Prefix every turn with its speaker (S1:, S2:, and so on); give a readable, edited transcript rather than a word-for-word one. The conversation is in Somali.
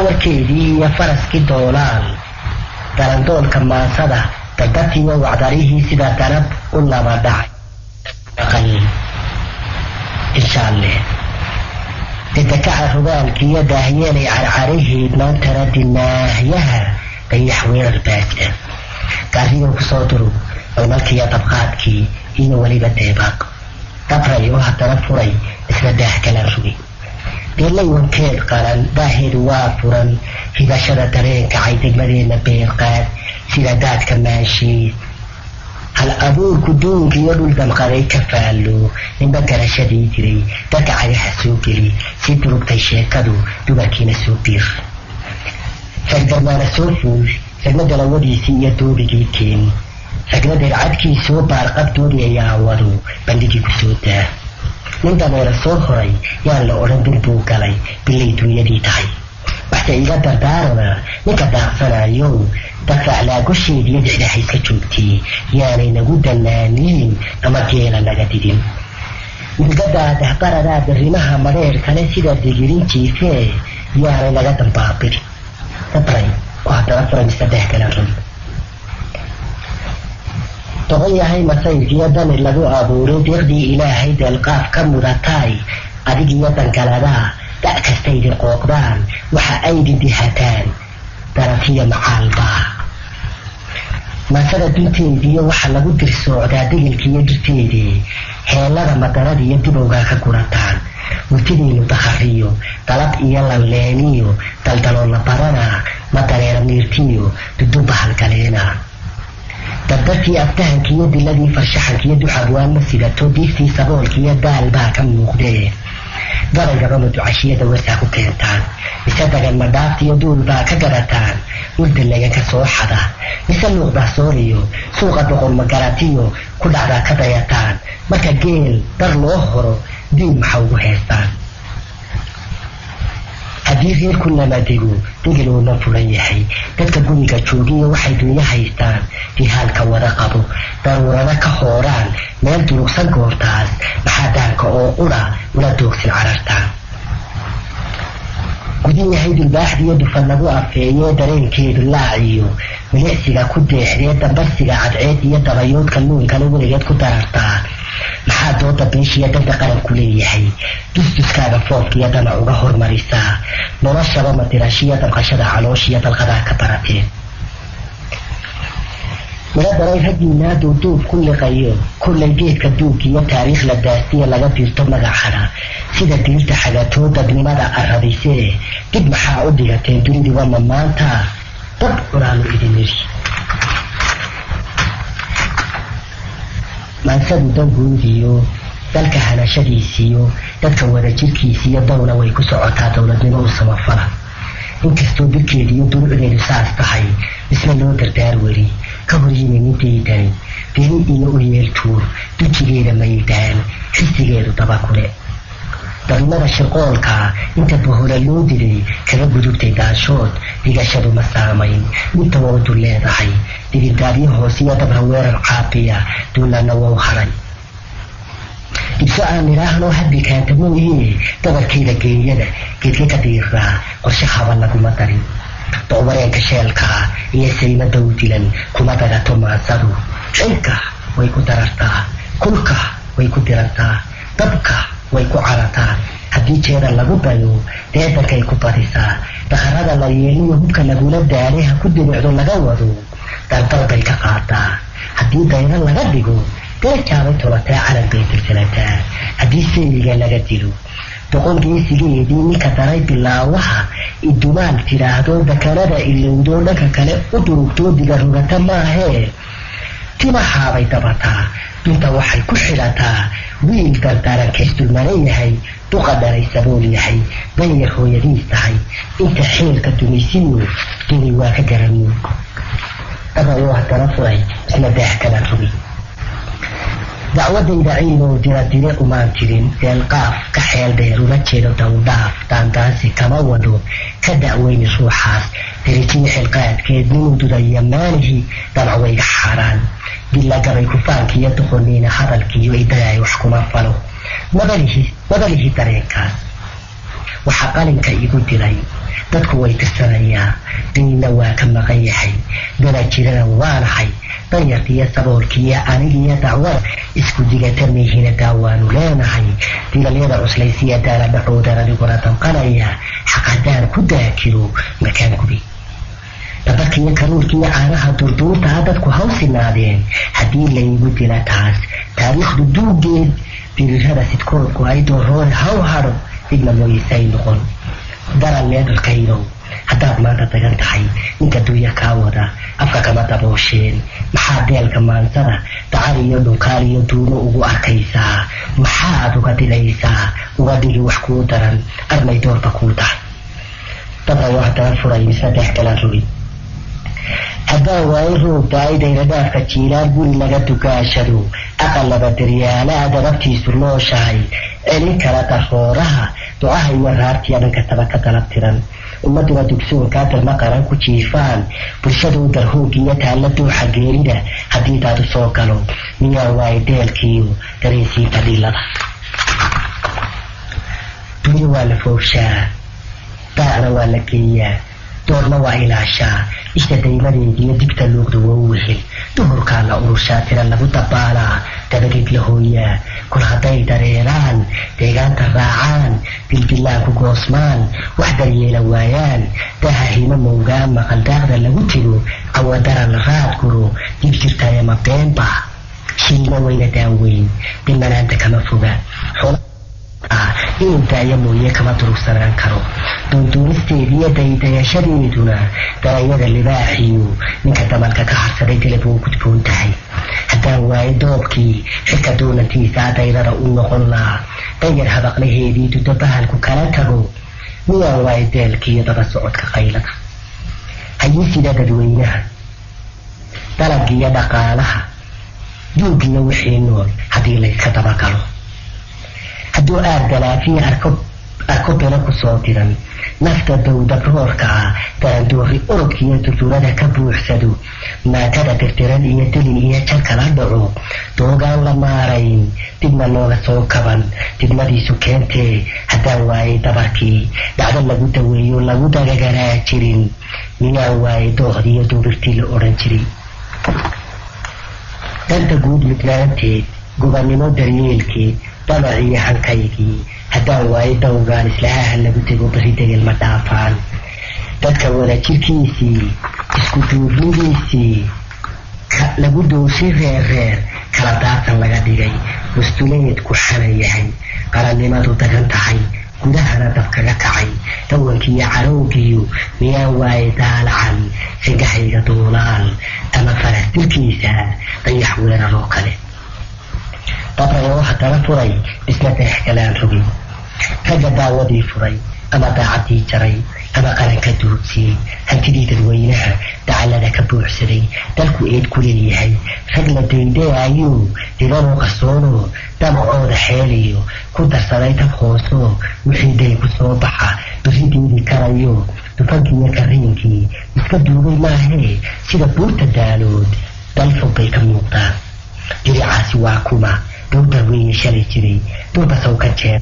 S1: Warkeedii iyo faraskii doolaal, darandoolka maansada, dagdatiyo wacdarihii sida danab u laba dhacay maqal inshaalle. Dedakaca rogaalkiiyo daahyeelay carcaraheed, maantana dinaahyaha dayax weerar baa jira. Gaariyo kusoo durug malmalkiiyo dabqaadkii iyo weliba deebaaq dabray oo haddana furay isla daah kala rugay. Deelaywankeed qaran daaheedu waa furan, hibashada dareenkacay degmadeenna beerqaad sida daadka maanshii. Hal abuurku duunka iyo dhul damqaday ka faallo, ninba garashadii jiray dadka cagaha soo geli. Si durugtay sheekadu, dumarkiina soo biir, ragdarmaana soo fuul, ragna dalawadiisii iyo doobigii keen, ragna deercadkii soo baarqab doodayayaa wadu bandhigii ku soo daa. Nin dameera soo horay yaan la odhan bir buu galay bilay duunyadii tahay. Waxse iga dardaarana ninka daaqsanayow, dafaclaagosheediyo dixdaha iska joogtay, yaanay nagu dannaaniin ama geela naga didin. Milgadaa dahbaradaa darimaha madheer kale sida digirin jiifee, yaanay naga dambaabiri. Dabray oo haddana furay mise deeh kala run. Doqon yahay masayrkiyo damir lagu abuuray, deeqdii Ilaahay deelqaaf ka mudataay. Adig iyo dankaladaa da' kasta idin qooqdaan, waxa aydin dihataan daratiyo macaalbaa. Maasada dunteediiyo waxa lagu dirsoocdaa degilkiiyo dhirteedii, heellada madaradiiyo dibowgaa ka gurataan. Murtidiinu dakhariyo dalab iyo lanleeniyo daldaloolla badanaa, ma dareera miirtiyo dudubba halgaleena. Dardartii aftahankiiyo diladii farshaxankiiyo duxabwaan ma sidato, diiftii saboolkiiyo daal baa ka muuqdee. Gabaygaba maducashiyada warsaa ku keentaan, mise dagan madhaaftiyo duul baa ka gadataan? Dhul ka soo xada, mise luuqdahsooriyo suuqa doqon magaratiyo ku dhacdaa ka dayataan? Marka geel dar loo horo diin maxa ugu heestaan? Haddii reerku namadego degel uuma furan yahay, dadka guriga joogiyo waxay dunyo haystaan dihaalka wada qabo, daruurana ka hooraan meel durugsan goortaas, maxaa daanka oo qura ula doogsin carartaan? Gudin yahay dulbaaxdiyo dufan lagu afeeyee, dareenkeedu laaciyo milicsiga ku deexdee, dambarsiga cadceed iyo dabayoodka luunkale weligeed ku darartaa, maxaa dooda beeshiya danta qaranku leeyahay dusduskaaga foofkiiyo damac uga hormarisaa? Noloshaba madirashiya damqashada calooshiyo dalqadaa ka barateen. Mila daray raggiinaa duuduub ku liqayo kullay geedka duuggiyo taariikh la daastiya laga diirto magacana sida diirta xagatoo dadnimada arradisee. Dib maxaa u dhigateen duniduba ma maanta dab cunaanu idin niri? Maansadu danguudiyo dalka hanashadiisiyo dadka wadajirkiisiyo dawna way ku socotaa dowladnimo u samafala. Inkastoo dirkeediiyo durucdeedu saas tahay, misna loo dardaar weri ka hor yimi nintaydani beri iyo u yeeltuur dujigeeda maydaan xisigeedu dabakule. Darimada shirqoolka inta bahola loo diday kaga gudubtay daanshood, dhigashadu ma saamayn midta waa u dul leedahay. Dibindaabyo hoosiyo dabra weerar caabiya duulana waa u haray. Dhibso aan idhaahno hadbi kaanta mooyee, dabarkeeda geeyada geedka ka diiraa qorshahaba laguma darin. Docwareenka sheelkaa iyo saymada u dilan kuma dagato maansadu. Cinka way ku darartaa, kulka way ku dirantaa, dabka way ku carataa. Haddii jeeda lagu dayo deedankay ku badisaa. Dakharada la yeeliyo hubka lagula daalay ha ku dibicdo laga wado dardar bay ka qaadaa. Haddii dayro laga dhigo darajaabay tolataa, calan bay dilsalataa. Haddii sayliga laga dilo doqon geesigeedii ninka daray bilaawaha idumaal tidhaahdo, dakanada ilowdoo dhanka kale u durugtoo diga rogata maahee, timahaabay dabataa, dunta waxay ku xidhataa. Wiil dardaaranka isdulmaran yahay, duqa dhalay sabool yahay, danyar hooyadiis tahay, inta xeelka dumaysiyo duni waa ka garanuug. Dabayoo haddana furay isna daah kala rogay. Dacwadayda ciidow dira dire umaan tirin, deelqaaf ka xeel dheer ula jeedo, dawdhaaf daandaansi kama wado. Ka da'weyni ruuxaas derijiyo xilqaadkeed ninuu dudaya maanihi damac wayga xaaraan. Dila gabay kufaankiiyo doqoniina hadalkiiyo idagaay wax kuma falo, mabalihi dareenkaas. Waxaa qalinka igu dilay Dadku way tirsanayaa, diinna waa ka maqan yahay, dala jirana waanahay. Danyartiiyo saboolkiiyo anigiyo dacwada isku digata mihina daawaanu leenahay. Dilalyada cuslaysiya daala dhaxoodan adiguna damqanaya, xaq haddaan ku daakiro makaan gubi. Dabarkiiyo karuurkiiyo caanaha durduurtaa dadku hawsinaadeen, haddii laygu dila taas taariikhdu duugeed, dirirada sidkoodku ay dooroore haw hadho, dibna mooyisay noqon. Daran meedalkaydow haddaad maanta tagan tahay, ninka duuya kaa wada afka kama daboosheen. Maxaad deelka maansada dacar iyo dhunkaal iyo duumo ugu arkaysaa? Maxaad uga dhigaysaa? Uga dhigi wax kuu daran armay doorba kuu tahay. Dabra waa haddana furay mise deex kalaan rogi. Haddaan waayo roog daay dayradhaafka jiilaal, guri laga dugaashado, aqal laba daryaalaha dababtiisu nooshahay, celin kara darooraha ducaha iyo raartiya dhan kastaba ka dalab tiran, ummaduna dugsoonkaa dalma qaran ku jiifaan, bulshaduu darhoog iyo taalla duuxa geerida haddii daadu soo galo, miyaa waayo deelkiiyo dareensiinta dhiilada? Dunya waa la foofshaa, daacna waa la geeyaa, doorna waa ilaashaa, isha daymadeediyo digta luuqda waa u wehel, duhurkaa la urushaa, tira lagu dabaalaa, dabadeed la hooyaa. Kol hadday dareeraan, deegaanta raacaan, dildilaan ku goosmaan, wax daryeela waayaan, daha himo mowgaa maqal, daaqda lagu tego, cawadara la raad guro, dib jirtaya ma beenba? Shilma weyna daaweyn dhimanaanta kama foga, inuu daayo mooye kama durugsanaan karo. Duunduunisteediiyo daydayashadeeduna daranyada libaaxiyo ninka damalka ka harsaday dilab uu gudboon tahay. Haddaan waayo doobkii xilka doonantiisaa dayrada u noqon lahaa, danyar habaqlaheedii dudo bahalku kala tago, miyaan waayo deelkiiyo daba socodka qaylada? Hayisida dadweynaha, dalagiiyo dhaqaalaha, duugiyo wixii nool haddii layska dabagalo, hadduu aad dalaafiya arko belo kusoo diran, nafta dowdabroorka ah darandoori orodkiiyo durdurada ka buuxsado, maatada tirtiran iyo dilin iyo jar kala dhaco, doogaan la maarayn dibna looga soo kaban, didmadiisu keentee, haddaan waayay dabarkii dhacdo lagu daweeyo lagu dagagaraa jirin, miyaan waayay dooqdiiyo duubirtii la odhan jiray? Danta guud midnaanteed, gobannimo daryeelkeed, damaciyo hankaygii haddaan waayo dawgaan islahaha lagu tego, beri degel ma dhaafaan. Dadka wadajirkiisii, isku duubnidiisii lagu dooshay, reer reer kala daadsan laga dhigay, mustuleedku xanan yahay, qarannimadu dagan tahay, gudahana dab kaga kacay, dawankiiyo carowgiyo, miyaan waaye daalacan singahayga duulaal ama faras dilkiisa dayax weerar oo kale? Dabrayoo haddana furay isna deex kalaan rogay. Ragga daawadii furay ama daacadii jaray ama qaranka duudsiyey, hantidii dadweynaha dacallada ka buuxsaday, dalku eed ku leeyahay, rag la daydayaayo dilanoo qarsoonoo damacooda xeeliyo ku darsaday tab hoosoo, wixii day ku soo baxa berri diidi karayo, dufankiiyo kariinkii iska duugay maahee, sida buurta daalood dal fog bay ka muuqdaan. Diricaasi waa kuma dowdar weeye shalay jiray durbasow ka jeer?